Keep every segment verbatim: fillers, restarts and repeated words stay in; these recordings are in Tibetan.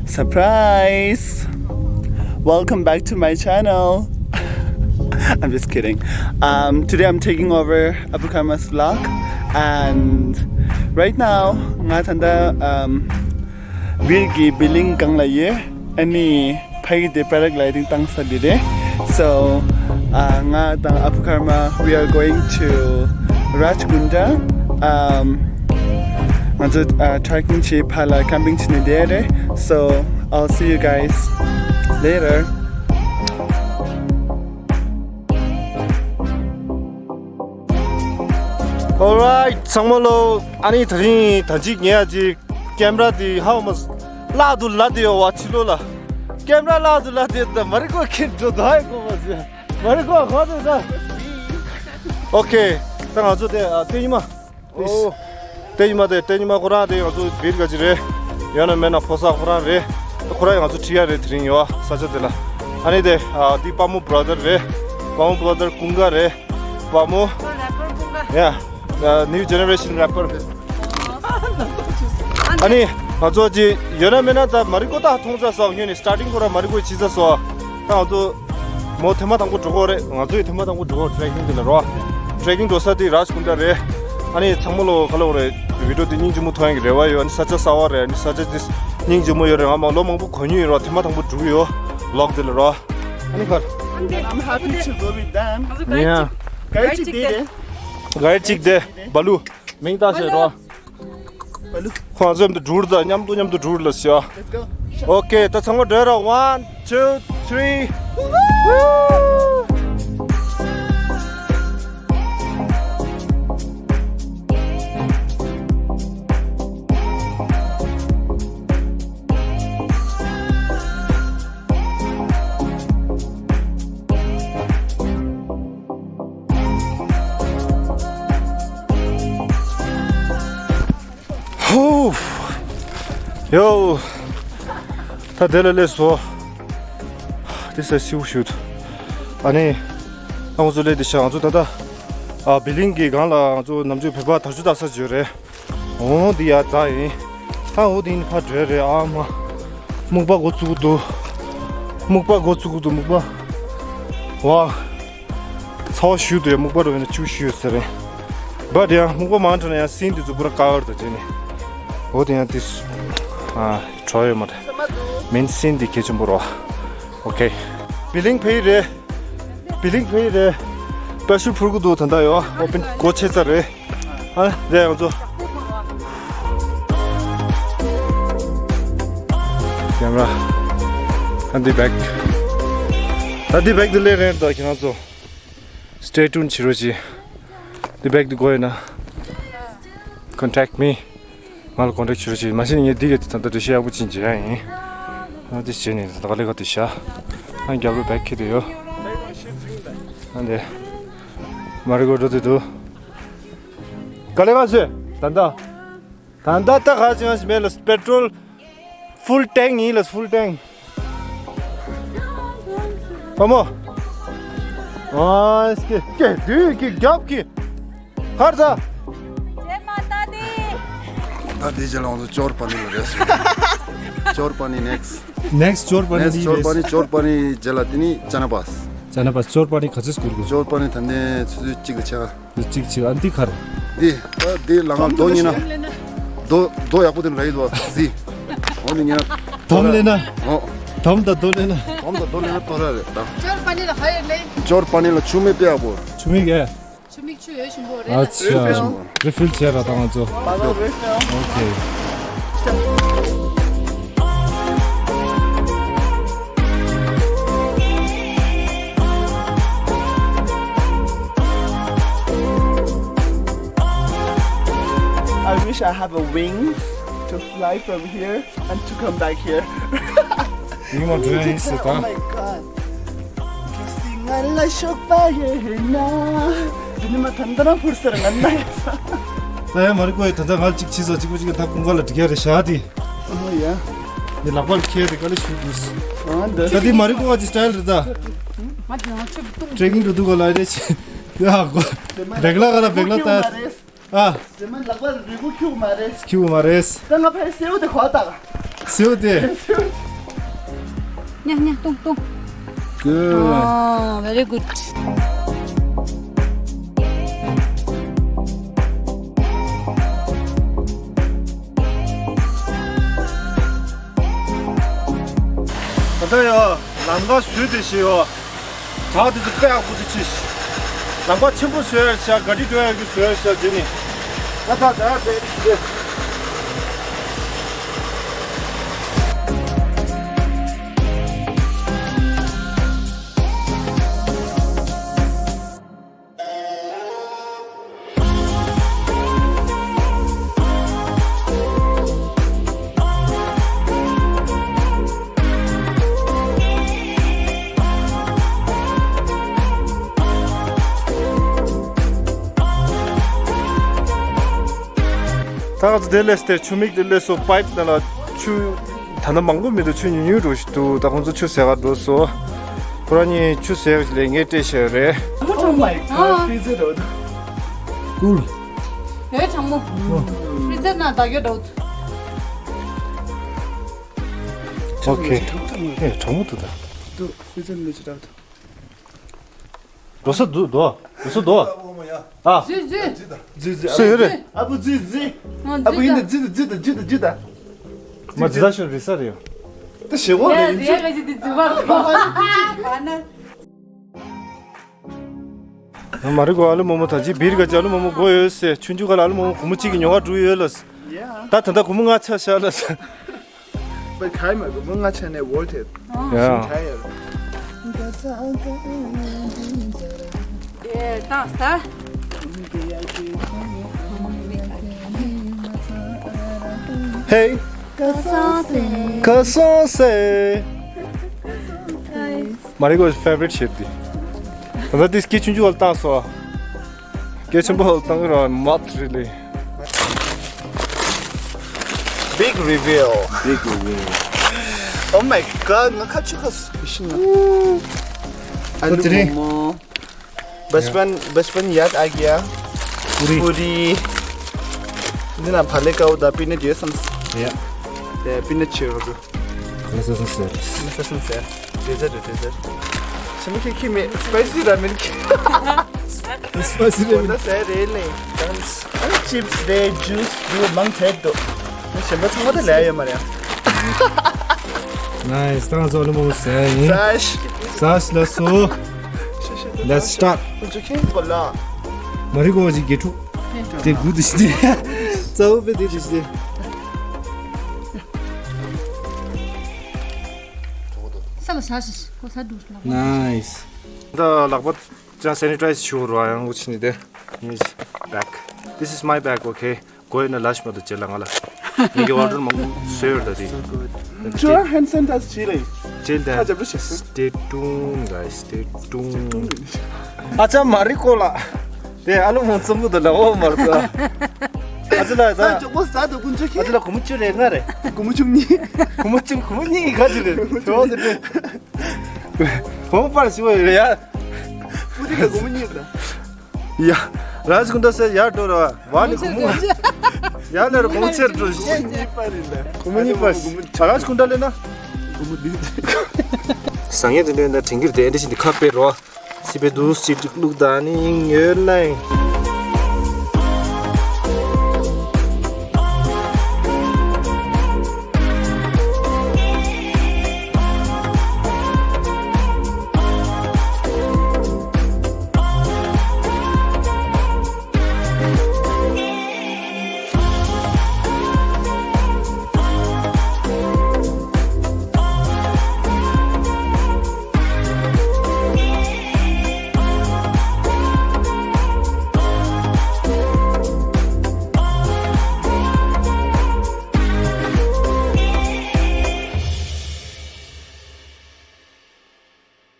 Surprise! Welcome back to my channel. I'm just kidding. Um, today I'm taking over Apu Karma's vlog, and right now, nga thanda um, Birgi Billing gang la ye, ani phai de paragliding tang sa dire. So, uh, nga thanda Apu Karma, we are going to Rajkunda. Um, Nganzu uh, trekking chi phala camping chi ni dere. So I'll see you guys later. Alright, ཚང་མ་ལོ། ཨ་ནི་དེ་རིང་ད་ཅིག་ངས་ཨ་ཅིག་ཀེམ་ར་དེ་ཧའོ་མ་བརླག་ཏུ་ལ་དེ་ཡོ་བ་ཕྱི་ལོ་ལ། ཀེམ་ར་བརླག་ཏུ་ལ་དེ་ད་མ་རི་ཀོ་ཁྱེར་འགྲོ་ད་ཧའི་གོ་མ་ཟེར། མ་རི་ཀོ་ག་དེ་ད། ཨོ་ཁེ། ད་ང་ཚོ་དེ་ཨ་དེ་ཉི་མ། ཨོ། དེ་ཉི་མ་དེ་དེ་ཉི་མ་ཁོ་རང་དེ་ང་ཚོ་བིར་ག་ཅི་རེད། ཡང་ན་མེད་ན་ཕོ་ས་ཁོ་རང་རེད། ཁོ་རང་ང་ཚོ་ཁྲིད་ཡ་རེད་དེ་རིང་ཡོ་ས་ཆ་དེ་ལ། ཨ་ནི་དེ་ཨ་དེ་པ་མོ་བྷ་ར་དར་རེད། པ་མོ་བྷ་ར་དར་ཀུན་དགའ་རེད། པ་མོ། ཡ། new generation rapper། ཨ་ནི་ང་ཚོ་ཅི་ཡོད་ན་མེད་ན་ད་མ་རི་ཀོ་ད་མཐོང་ས་སོགས་ཉོས་ནས་starting ཁོ་རང་མ་རི་ཀོ་བྱེད་ས་སོགས་ད་ང་ཚོ་མོ་ཐེངས་མ་དང་པོ་འགྲོ་གོ་རེད། ང་ཚོ་ཡི་ཐེངས་མ་དང་པོ་འགྲོ་གོ་trekking དེ་ལ་རོ། trekking འགྲོ་ས་དེ་རཱཇ་ཀུན་ཌ་རེད། ཨ་ནི་ཚང་མ་ལོ་ག་ལ་འོ་རེད། video དེ་སྙིང་རྗེ་མོ་མཐོང་ཡ་གི་རེ་བ་ཡོད། ཨ་ནི་ས་ཆ་གསར་བ་རེད། ཨ་ནི་ས་ཆ་དེ་སྙིང་རྗེ་མོ་ཡོད་རེད། ང་མ་ལོ་མང་པོ་གོ་མྱོང་ཡོད་རོ། ཐེངས་མ་དང་པོ་འགྲོ་གི་ཡོད་vlog དེ་ལ་རོ། ཨ་ནི་ཁར། I'm happy to go with them. ཡ། ག་རེ་ཅིག་དེ་རེད། ག་རེ་ཅིག་དེ་བ་ལུ། མིང་བཏགས་བྱས་རོ། ཁོང་ཚོ་མཉམ་དུ་འགྲུལ་དང་མཉམ་དུ་མཉམ་དུ་འགྲུལ་ལ་ཤོག Let's go. ཨོ་ཁེ། ད་ཚང་མ་སྡོད་རོགས། One, two, three. ཧོ། ཡོ། ད་དེ་ལ་སླེབས་སོ། དེ་ས་སིའུ་ཤུད། ཨ་ནི། ཨ་ང་ཚོ་སླེབས་དེ་ཤ་ང་ཚོ་ད་ལྟ། ཨ་བི་ལིང་གི་སྒང་ལ་ང་ཚོ་ནམ་རྒྱུན་བོད་པ་དར་ཆུ་བཏགས་ས་བརྗོད་རེད། འོ་འདི་ཡ་རྩ་ཡིན། ད་འོ་འདི་ཡིན་ཕར་བྲོས་རེད། ཨ་མ། སྨུག་པ་འགོ་བཙུགས་འདུག་སྨུག་པ་འགོ་བཙུགས་འདུག་སྨུག་པ། ཝ། ཚ་བ་ཞུ་འདུག་ཡ། སྨུག་པ་རུ་ཡིན་ན་ཆུ་ཞུ་ཡོད་ས་རེད། བ་དེ་ཡང་སྨུག་པ་མང་དྲགས་ན་ཡང་སིན་དེ་ཚོ་པུ་ར་དཀར་དང་བྱས་ནས། འོ་དེ་ཡང་དེ་སུ། ཨ་བྲོ་ཡོད་མ་རེད། མིན་སིན་དེ་གལ་ཆེན་པོ་རེད། ཨོ་ཁེ། བི་ལིང་ཕེ་རེད། བི་ལིང་ཕེ་རེད། པེ་ཤུ་ཕུར་གུ་དུ་ད་ལྟ་ཡོད། ཨོ་པན་སྒོ་ཕྱེ་ཚར་རེད། ཨ་རེད་ང་ཚོ། ཀེམ་ར། ཨ་འདི་བེག་ད་འདི་བེག་དུ་ལེ་རེད་ད་ཁྱེད་རང་ཚོ། Stay tuned བྱེད་རོགས་གྱིས། འདི་བེག་དུ་དགོས་ཡོད་ན། Contact me. ང་ལ་contact བྱེད་རོགས་གྱིས། མ་གཞི་ནས་ངས་འདི་ག་དེ་ད་ལྟ་འགྲེལ་བཤད་ཡག་པོ་ཅིག་བྱེད་ཡ་ཡིན། ཨ་འདི་བྱས་ནས་ད་ག་ལེ་ག་དེ་བྱ། ཨ་རྒྱབ་ལོ་བེག་ཁྱེར་དུ་ཡོད། ཨ་འདི། མ་རི་གོ་འགྲོ་དུས་དུ། ག་ལེ་ག་བཟོས། ད་ལྟ། ད་ལྟ་ད་ག་ཅང་ཞིག་མེད་ལ་པེ་ཊྲོལ་ཕུལ་ཊེང་ཡིན་ལ་ཕུལ་ཊེང་། བ་མོ། ཨ་སྐེ་སྐེ་དུས་ཀྱི་རྒྱབ་ཀྱི་ཧར་ཟ། ད་དེའི་རྗེས་ལ་ང་ཚོ་ཅོར་པ་ནི་ལ་རེད་སོང་། ཅོར་པ་ནི་next next ཅོར་པ་ནི་next ཅོར་པ་ནི་ཅོར་པ་ནི་རྗེས་ལ་དེ་ནི་ཅ་ན་པཱས། ཅ་ན་པཱས། ཅོར་པ་ནི་ག་ཚོད་སྐོར་དགོས། ཅོར་པ་ནི་ད་ནི་ཆུ་ཚོད་གཅིག་དང་ཕྱེད་ཀ་གཅིག་གཅིག་ཨ་འདི་གར། འདི། ཨ་འདི་ལ་ང་རྡོ་ཉིན་ན། རྡོ་རྡོ་ཡག་པོ་དེ་ནི་ར་ཡི་དོ་ཟི། འོ་ནི་ཉིན་ན། དོམ་ལེན་ན། འོ། དོམ་དང་རྡོ་ལེན་ན། དོམ་དང་རྡོ་ལེན་ན་དོ་ར་རེད་ད། ཅོར་པ་ནི་ལ་ཧ་ཡེ་ལེ། ཅོར་པ་ནི་ལ་ཆུ་མིག་དཔེ་ཡག་པོ། ཆུ་མིག་ཆུ་ཡོད་ཞིམ་པོ་རེད། ཨ་ཆ། རི་ཕིལ་བྱས་ར་ད་ང་ཚོ། ཨོ་ཁེ། I wish I have a wings to fly from here and to come back here. ཡིན་མ་འགྲོ་ཡ་ཡིན་ཟེར་ད། Oh my god. ང་ལ་ཤོག་པ་ཡོད་ན། འདི་ནི་མ་ཐན་ཏ་རང་ཕུར་སེར་ང་ན་ཡ་ས། ད་ཡ་མ་རི་ཀོ་ཡི་ད་ལྟ་ང་གཅིག་བྱས་ས་གཅིག་པོ་གཅིག་གི་ད་ཀུན་དགའ་ལ་འགྲིག་ཡ་རེད་ཤག་དེ། ཨ་ཡ། འདི་ལག་པར་ཁྱེར་དེ་དཀའ་ལས་ཞུ་དགོས། ཨ་འདི། ད་འདི་མ་རི་ཀོ་ག་ཅི་སི་ཊའིལ་རེད་ད། ཊེ་ཀིང་འགྲོ་དུས་ག་ལ་རེད་ཆེ། ཡ་གོ། བེག་ལ་ག་ལ་བེག་ལ་ད། ཨ། དེ་མིན་ལག་པ་རིལ་བུ་ཁྱུག་མ་རེད། ཁྱུག་མ་རེད། ད་ང་ཕར་སེའུ་དེ་གོ་ད། སེའུ་དེ། སེའུ་དེ། ཉ་ཉ་ཏོང་ཏོང་། Good. Oh, very good. ད་ལྟ་ཡོ། ལམ་ཁ་བཟོས་ཏེ་ཞེས་ཡོ། བྲག་དེ་ཚོ་དཔེ་ཡག་པོ་ཅིག་ཆེ། ལམ་ཁ་ཆེན་པོ་བཟོས་ཡ་ཤག་ག་རི་འགྲོ་ཡ་གི་བཟོས་ཡ་ཤག་དེ་ནི། ད་ད་ད་དེ་དེ། ད་ང་ཚོ་དེ་ལས་ཏེ་ཆུ་མིག་དེ་ལས་སོ་པའིབ་ནང་ལ་ཆུ་ད་ནི་མང་པོ་མི་འདུག་ཆུ་ཉུང་ཉུང་འགྲོ་ཞིག་འདུག་ད་ཁོང་ཚོ་ཆུ་ཟ་ག་འགྲོ་སོ། ཁོ་རང་གཉིས་ཆུ་ཟ་ག་ལས་ངས་སྤྲད་བཞག་རེད། Oh my God, freezer. Cool. ཡོད་ཚང་མ། Freezer ནང་ད་ཡོད་འགྲོ། Okay. ཨེ་གྲང་མོ་འདུག་ད། འདུག freezer ནང་ལ་ཅི་འདྲ་འདུག་རོ་སོ་འདུག་འདུག་རོ་སོ་འདུག་ཨ། ཛི་ཛི། ཛི་ཛི། སུ་ཡོད་རེད། ཨ་བུ་ཛི་ཛི། ཨ་བུ་ཡིན་ད་ཛི་ད་ཛི་ད་ཛི་ད་ཛི་ད། མ་ཛི་ད་ཤོད་རེ་ས་རེད། ད་ཞེ་བོ་རེད་ཡིན་ཅི། མ་རེད་གོ། ཨ་ལུ་མོ་མོ་ད་ཅི་བིར་ག་ཅི་ཨ་ལུ་མོ་མོ་གོ་ཡོད་སེ། ཆུང་ཆུང་ག་ལ་ཨ་ལུ་མོ་མོ་གོ་མོ་གཅིག་གི་ཉོ་ག་འགྲོ་ཡོད་ལ། ད་ད་ད་གོ་མོ་ང་ཆ་ཤ་ལ། But ཁ་ཡི་མ་གོ་མོ་ང་ཆ་ནས་ཝོལ་ཏེ། Yeah. ཁ་ཡི། ཡེ་ཏང་སྟ། Hey. ཁ་སང་སེ། ཁ་སང་སེ། མ་རི་ཀོ་ཕེ་ཝ་རིཊ་ཤེབ་དེ། ད་དེ་སྐད་ཆུང་ཆུང་བལ་བཏང་སོ། སྐད་ཆེན་པོ་བལ་བཏང་ར་མ་ཐུ་རི་ལེ། Big reveal. Big reveal. Oh my God, ང་ཁ་ཆུ་ཁ་སུ་ཤི་ན། ཨ་ལུ་མོ་མོ། बचपन बचपन याद आ गया। पूरी। पूरी। འདི་ན་ཕ་ལེ་ཀའུ་ད་པི་ནཊ་ཡོད་སམ། Yeah. དེ་པི་ནཊ་ཆེ་རོ་གུ། Necessary. Necessary. དེ་ཟེར་དེ་ཟེར། ཆེ་མོ་ཁེ་ཁེ་མེ་སི་པའི་སི་ར་མེན་ཁེ། སི་པའི་སི་ར་མེན་ཁེ། ཟེར་རེ་ལེ། ཨ་ནི་ཆིབ་སི་རེ་ཇུས་རེ་མང་ཐེ་དོ། ཞེན་པ་ཚང་མ་ད་ལས་ཡོད་མ་རེད། Nice. ད་ང་ཚོ་ཨ་ལུ་མོ་ཟས་ཡིན། ཟས། ཟས་ལ་སོ། Let's start. ཁོ་ཚོ་ཁེངས་གོ་ལ། མ་རི་ཀོ་ཅིག་དགེ་ཕྲུག་དེ་དགུ་དེ་ཞིག་དེ། རྩ་བོ་པེ་དེ་དེ་ཞིག་དེ། ས་ལ་ས་ཞིག་ཁོ་ས་འདུག་ལ། Nice. ད་ལག་པ་ཅང་སེ་ནི་ཊའི་ཛི་ཞུ་རོ་ཡང་ངུ་ཆི་ནི་དེ། Here's bag. This is my bag, okay? གོ་ཡོད་ན་ལ་ཤི་མ་དུ་ཅེ་ལ་ང་ལ། ངེད་ཀྱི་ཨོ་ཌར་མང་པོ་བཟོས་ཡོད་ད་དེ། Sure, hand sanitizer ཅི་རེད། ཅེལ་ད། ཁ་རྒྱབ་ལ་ཤེས་སོང་། Stay tuned, guys, stay tuned. ཨ་ཅག་མ་རི་ཀོ་ལ། དེ་ཨ་ལུ་མོ་ཙུམ་བུ་དུ་ལ་འོ་མར་ཙ། ཨ་ཅག་ལ་ད། ཅོག་པོ་ས་དུ་ཀུན་ཅོ་ཁྱེད། ཨ་ཅག་ལ་གོ་མོ་ཅུ་རེ་ལྔ་རེ། གོ་མོ་ཅུ་གཉིས། གོ་མོ་ཅུ་གོ་མོ་གཉིས་ག་ཅི་རེད། ཅོག་དེ་རེད། གོ་མོ་པར་ཞི་བ་ཡོད་རེད་ཡ། པུ་ཏི་ག་གོ་མོ་གཉིས་རེད། ཡ། ར་ཇ་ཀུན་ད་སེ་ཡར་འགྲོ་ར། ཝ་ནི་གོ་མོ། ཡར་ན་ར་གོ་མོ་ཆེར་འགྲོ། གོ་མོ་གཉིས་པ་རེད་ལ། གོ་མོ་གཉིས་པ། ར་ཇ་ཀུན་ད་ལེ་ན། གོ་མོ་འདི། ཟང་ངེ་དེ་འདྲ་ན་དྲན་གྱི་རེད་དེ་འདྲ་ཞིག་འདི་ཁ་པེ་རོ། སི་པེ་དུ་སི་ཏིག་ལུག་ད་ནི་ཡོད་ལེ།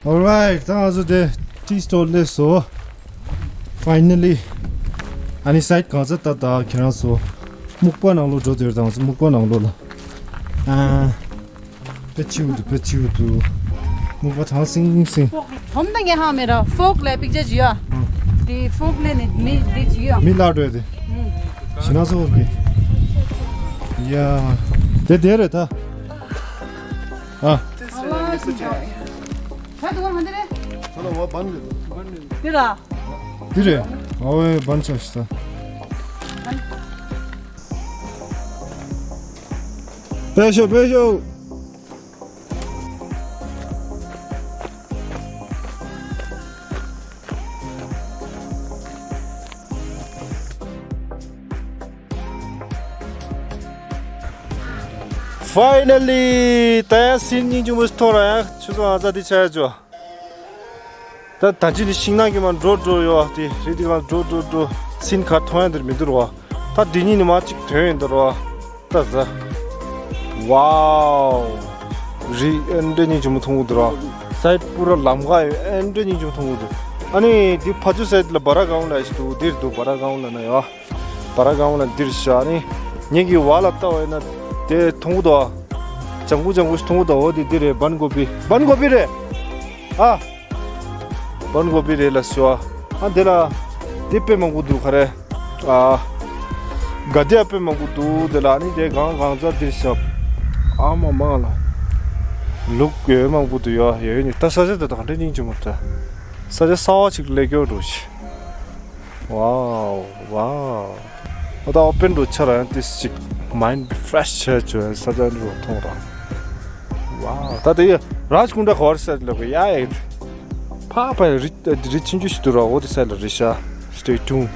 Alright, ད་ང་ཚོ་དེ་ཊི་སི་ཊོལ་སླེབས་སོང་། Finally. ཨ་ནི་སའིཌ་གང་ཚ་ད་ད་ཁྱེད་རང་ཚོ་སྨུག་པ་ནང་ལོགས་འགྲོ་དེར་ད་ང་ཚོ་སྨུག་པ་ནང་ལོགས་ལ། ཨ། ཕེ་ཆིའུ་དུ་ཕེ་ཆིའུ་དུ། སྨུག་པ་ཐང་སིང་སིང་། ཐོམ་ད་ངས་ཧ་མེ་ར་ཕོག་ལ་པིག་ཅར་ཅི་ཡ། དེ་ཕོག་ལ་ནི་མི་དེ་ཅི་ཡ། མི་ལ་འགྲོ་ཡ་དེ། ཤི་ན་སོ་གི། ཡ། དེ་དེ་རེད་ད། ཨ། ཨ་ལ་ འདི་ར། འདི་རེད། ཨ་ཝེ་བན་ཆ་ཤི་ས། པེ་ཤོ་པེ་ཤོ། Finally! ད་ཡང་སིན་སྙིང་རྗེ་མོ་ཞིག་མཐོང་ར། ཡང་ཆུ་ཚོད་ཨ་ཙག་འདི་ཆགས་ཡ་ཅོ། ད་ད་ཅི་འདི་ཤིང་ནགས་ཀྱི་མ་འགྲོ་འགྲོ་ཡོད་དེ་རི་འདི་གང་འགྲོ་འགྲོ་འགྲོ། སིན་ག་མཐོང་ཡ་འདིར་མི་འདུག་ར། ད་འདི་གཉིས་ནི་མ་གཅིག་ཐོན་ཡིན་འདུག་ར། ད་ཟ། ཝའོ། རི་ཨེ་འདྲ་སྙིང་རྗེ་མོ་མཐོང་གི་འདུག་ར། སའིད་པུ་ར་ལམ་ཁ་ཡོད་ཨེ་འདྲ་སྙིང་རྗེ་མོ་མཐོང་གི་འདུག་ཨ་ནི་འདི་ཕ་ཆུ་སའིད་ལ་བ་ར་གའོན་ལ་ཞིག་འདུག་འདིར་འདུག་བ་ར་གའོན་ལ་ན་ཡོད། བ་ར་གའོན་ལ་འདིར་ཤ་ནི། ངེད་ཀྱི་བ་ལ་ལྟ་བ་ཡིན་ན་དེ་མཐོང་གི་འདུག་ཨ། ལྗང་གུ་ལྗང་གུ་ཞིག་མཐོང་གི་འདུག་འོ་དེ་འདི་རེད། བན་གོ་པི་བན་གོ་པི་རེད། ཨ། བན་གོ་པི་རེད་ལ་ཤོ་ཨ། ཨ་འདི་ལ་འདི་དཔེ་མང་པོ་འདུག་ག་རེ། ཨ། ག་དེ་དཔེ་མང་པོ་འདུག་དེ་ལ་ནི་དེ་གང་གང་ཚ་འདིར་ཤ། ཨ་མ་མ་ལ། ལུག་ཡོད་མང་པོ་འདུག་ཡོད་ཡོད་ནི་ད་ས་ཆ་དེ་དང་འདྲ་སྙིང་རྗེ་མོ་ད། ས་ཆ་གསར་བ་ཅིག་སླེབས་ཀྱོག་འགྲོ་ཞིག་ཝའོ། ཝའོ། ཨོ་ད་ཨོ་པན་འགྲོ་ཆ་ར་ཡང་ཏིས་ཅིག་མའིན་ཌི་ཕི་རེ་ཤི་ཆ་ཆོ་ཡང་ས་ཆ་འགྲོ་མཐོང་ར། ཝའོ། ད་དེ་ཡ་རཱཇ་ཀུན་ཌ་ག་བར་ས་ལ་གོ་ཡ་ཡ། ཕ་ཕ་རི་རི་ཆུང་ཆུང་ཞིག་འདུག་ར། འོ་དེ་ས་ལ་རི་ཤ། Stay tuned།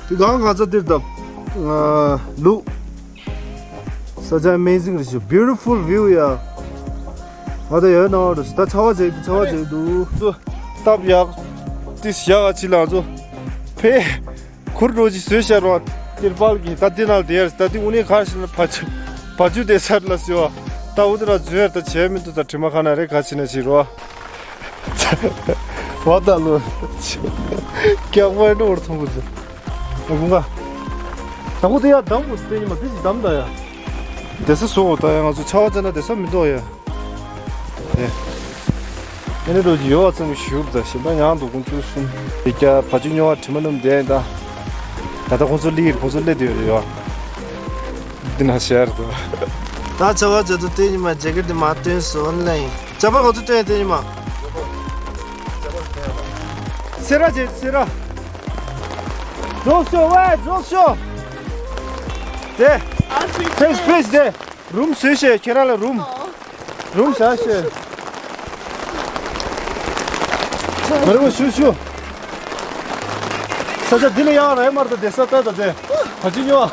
དེ་གང་གང་ཚ་དེར་ད་ལུག་ས་ཆ་ཨ་མེ་ཟིང་རེད་ཤག Beautiful view ཡ། ང་ད་ཡོད་ན་བ་རེད། ད་ཆ་བ་བྱེད་ཀྱི་ཆ་བ་བྱེད་འདུག་སྟབས་ཡག་ཏིས་ཡག་ཨ་ཅི་ལ་ཚོ། ཕེ། གུར་འགྲོ་ཅི་བཟོས་ཤར་བ། ཏིར་པལ་གྱི་ད་ཏི་ནལ་དེ་ཡར་ད་ཏི་འུ་ནི་ཁར་ཤི་ན་བ་ཅུ་བ་ཅུ་དེ་སར་ལ་སི་བ། ད་འུ་ཏི་ར་ཛུ་ཡར་ད་བྱས་མི་འདུག་ད་དྲི་མ་ཁ་ན་རེ་ཁ་ཕྱི་ན་ཕྱི་རོ། བ་ད་ལོ། སྐྱག་པ་འགྲོ་བར་མཐོང་གི་འདུག་ཨ་ཁུང་ཁ། ད་ཁུ་དེ་ཡ་འདམ་གོ་དེ་ཉི་མ་དེ་ཅི་འདམ་ད་ཡ། དེ་ས་སོ་ད་ཡ་ང་ཚོ་ཆ་བ་ཙ་ན་དེ་ས་མི་འདུག་ཡ། དེ། དེ་ནི་རོ་ཅི་ཡོ་བ་ཙམ་ཞུབ་ད་ཞིམ་པ་ཡང་འདུག་ཀུན་ཆུ་གསུམ། དེ་ཀྱ་བ་ཅུ་ཉོ་བ་དྲི་མ་ནུམ་དེ་ད། ད་ད་ཁོང་ཚོ་ལི་ཁོང་ཚོ་སླེབས་དེ་ཡོད་ཡོ། འདི་ན་ཤར་དུ། ད་ཆ་བ་ཅ་དུ་དེ་ཉི་མ་ཇེ་ཀེ་དེ་མ་སྟོན་སོན་ལེ། ཅ་པ་ག་ཚོད་སྟོན་དེ་ཉི་མ། སེ་ར་ཅེ་སེ་ར། རྫོགས་ཤོག་ཝེ་རྫོགས་ཤོག་དེ། ཕེས་ཕེས་དེ། རུམ་བཟོས་ཤེས་ཁྱེད་རང་ལ་རུམ། རུམ་བཞག་ཤེས། མ་རེད་བ་ཞུ་ཞུ། ས་ཆ་འདི་ལ་ཡང་རེད་མར་དང་བསྡད་ས་ལྟ་དང་བསྡད། བ་ཅི་ཉོ།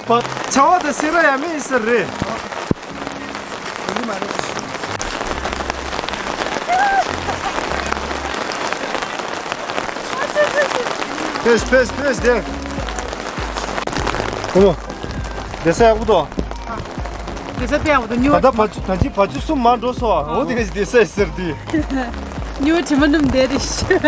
བ། ཆ་བ་དང་སེ་ར་ཡ་མེད་ས་རེད། ཕེས་ཕེས་ཕེས་དེ། ཁོ་མོ། བསྡད་ས་ཡག་པོ་འདུག་དེ་ས་དེ་ཡག་པོ་འདུག་ཉོ། ད་ལྟ་བ་ཅུ་ད་ཅི་བ་ཅུ་གསུམ་མ་འགྲོ་སོང་བ། འོ་དེ་ག་ཅི་བསྡད་ས་ཡི་ཟེར་དུས། ཉོ་དྲི་མ་ནུམ་བསྡད་དེ་ཤི།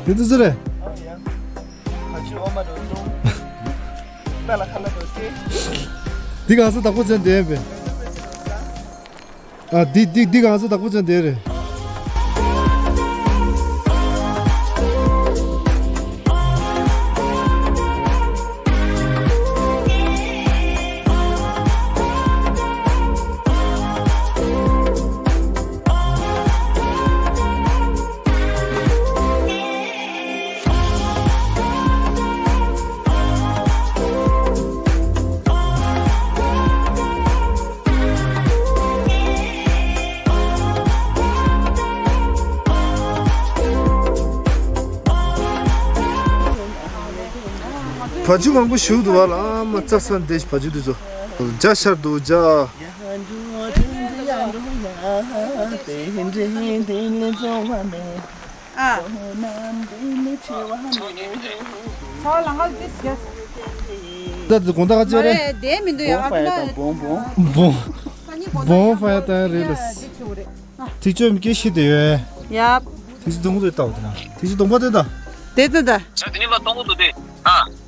དེ་ཚོ་ཚོ་རེད། འདི་གང་ས་བདག་པོ་ཅན་དེ་ཡིན་པས། ཨ་འདི་འདི་འདི་གང་ས་བདག་པོ་ཅན་དེ་རེད། བ་ཅུ་མང་པོ་ཞིག་འདུག་བ་ལ། ཨ་མ་ཙག་ས་འདེ་བ་ཅུ་འདི་ཚོ། རྒྱ་ཤར་འདུག་རྒྱ། ཨ། ཚ་བ་ལང་ཀ་ཏིས་གེས། ད་དེ་དགོང་དག་ག་ཅི་རེད། མ་རེད་དེ་མི་འདུག་ཡ། ཨ་ཙི་ན། བོང་བོང་བོང་ཧྥ་ཡ་ཏང་རེད་ལ། ཏིག་ཅོ་མི་སྐད་ཤི་དེ་ཡོད། ཡབ། ཏིག་ཅོ་དུང་དུ་ལྟ་བ་དེ་ན། ཏིག་ཅོ་དུང་པ་དེ་ད། དེ་ད་ད། ཆ་དེ་ནི་ལ་གཏོང་གི་འདུག་དེ། ཨ།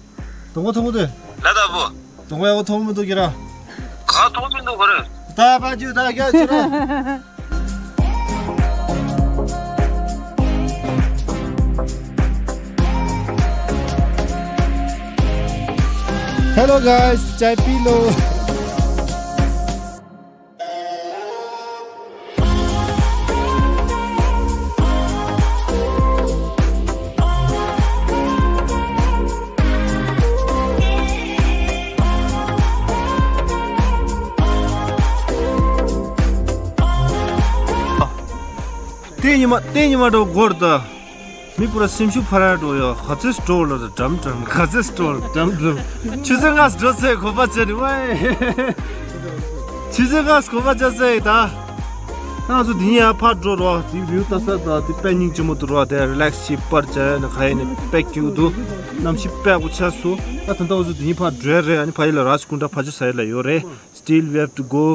དུང་པ་མཐོང་གི་འདུག་ལ་ད་བུ། དུང་པ་ཡག་པོ་མཐོང་མི་འདུག་གི་ར། ག་མཐོང་མི་འདུག་ག་རེ། ད་པ་ཅུ་ད་རྒྱ་ཆེ་ར། Hello guys, chai pee lo. དེ་ཉི་མ་དེ་ཉི་མ་འགྲོ་སྒོར་ད། མི་པུ་ར་སེམས་ཤུགས་འཕར་འགྲོ་ཡ། ག་ཚོད་སྤྲོ་ལ་འགྲམ་འགྲམ། ག་ཚོད་སྤྲོ་འགྲམ་འགྲམ། ཆུ་ཚོད་ལྔ་འགྲོ་ཚེ་གོ་པ་ཆ་ནི་ཝའི། ཆུ་ཚོད་ལྔ་གོ་པ་ཆ་ཚེ་ད། ད་ང་ཚོ་དེ་ཡ་ཕར་འགྲོ་རོགས། དེ་བིའུ་ལྟ་ས་ད་དེ་དཔེ་སྙིང་རྗེ་མོ་འདུག་རོགས། དེ་རི་ལེགས་ཤིག་པར་བྱས་ན་ག་ཡེ་ནས་དཔེ་སྐྱིད་འདུག་གནམ་གཤིས་དཔེ་ཡག་པོ་ཆགས་སོང་། ད་ད་ལྟ་ང་ཚོ་དེ་ཕར་འགྲོ་ཡ་རེད། ཨ་ནི་ཕ་ཡུལ་ལ་རཱཇ་ཀུན་ཌ་ཕར་ཕྱོགས་ས་ཡ་ལ་ཡོད་རེད། Still we have to go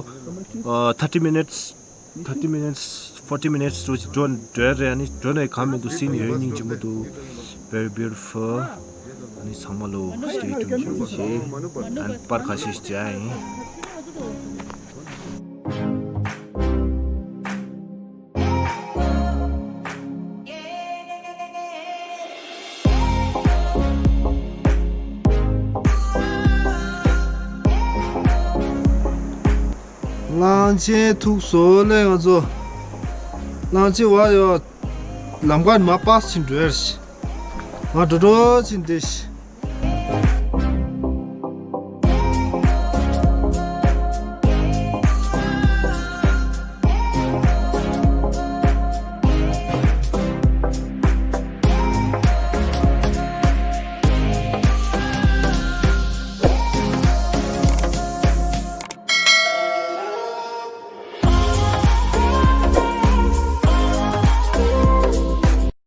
uh, thirty minutes, thirty minutes, forty minutes to drone drone རེད། ཨ་ནི་drone གང་མི་འདུག་སིན་ཡོད་སྙིང་རྗེ་མོ་འདུག Very beautiful. ཨ་ནི་ཚང་མ་ལོ་stay tuned བྱེད་ཤིག་ཨ་ནི་པར་ཁ་ཤས་ཤིག་བྱ་ཡིན། གླང་ཆེན་ཐུག་སོང་ལེ་ང་ཚོ། གླང་ཆེན་བ་ཡོ། ལམ་ཁ་ནས་མར་པ་སེ་ཕྱིན་འགྲོ་ཡ་ཞིག་ང་འགྲོ་འགྲོ་ཕྱིན་བསྡད་ཤིག